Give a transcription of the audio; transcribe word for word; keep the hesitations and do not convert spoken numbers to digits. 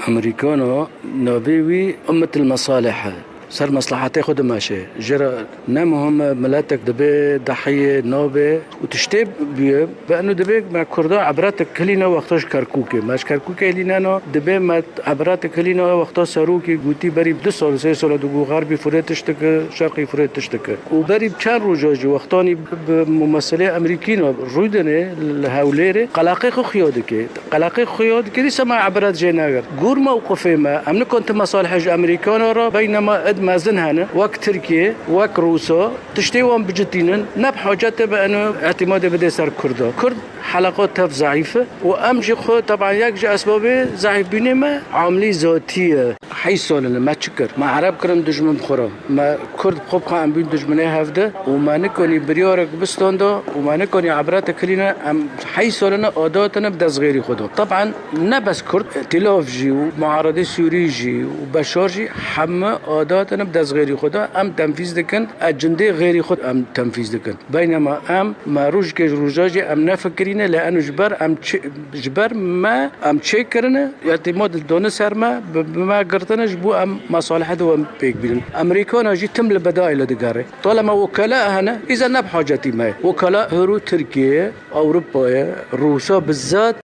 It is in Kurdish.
Amerîkano navê wî Ummet el Mesalih e. Ser meslahetê xwe dimeşe. Ji re ne muhim e, miletek dibe dehiyê nabe û tiştê bûye. Be eno dibe me Kurda ebretek hilîne wexta ji Kerkûkê. Me ji Kerkûkê hilîneno, dibe me ebretek hilîne wexta serokê gotî berî du sal, sê sal digo Xerbî Furet tişt dike, Şerqî Furet tişt dike. Û berî çend roja jî wextanî bi mumesilê Amerîkî ne rûdine li Hewlêrê, qelaqê xwe xuya dike. Qelaqê xuya dike, dîsa me ebret jê negirt. Gor mewqifê me, em nikon ti mesalihê ji Amerîkana re, beynema id mezin hene, wek Tirkiye, wek Rûsa, tiştê wan bicitînin, ne bi hacet e bi eno îtîmadê bide ser Kurda. Kurd heleqa tev zeîf e û em jî xwe, teban yek ji esbabê zeîfbûnê me amilî zatî ye. Heyş sal in me çi kir? Me Ereb kirin dijmin bi xwe re. Me Kurd bi xwe bi xwe em bûn dijminê hevde û me nikonî biryarek bistanda û me nikonî ebretek hilîne. Em heyş sal in adatine bi dest xêrî xwe de. Teban ne bes Kurd, Tîlav jî û muaredê Sûrî jî û Beşar jî heme adatine bi dest xêrî xwe de. Em tenfîz dikin, e cindê xêrî xwe em tenfîz dikin. Beynema em, me rojekê ji roja jî em nefikirîne, lê eno ji ber em çi, ji ber me em çêkirine, îtîmad dane ser me, bi, bi me girtine ji bo em mesaliheta we pêk bînin. Amerîkana jî tim li bedayê li digere. Talema wekela hene, îza ne bi hacetî me ye. Wekela hero Tirkiye ye, Ewropa ye, Rûsa bizzat.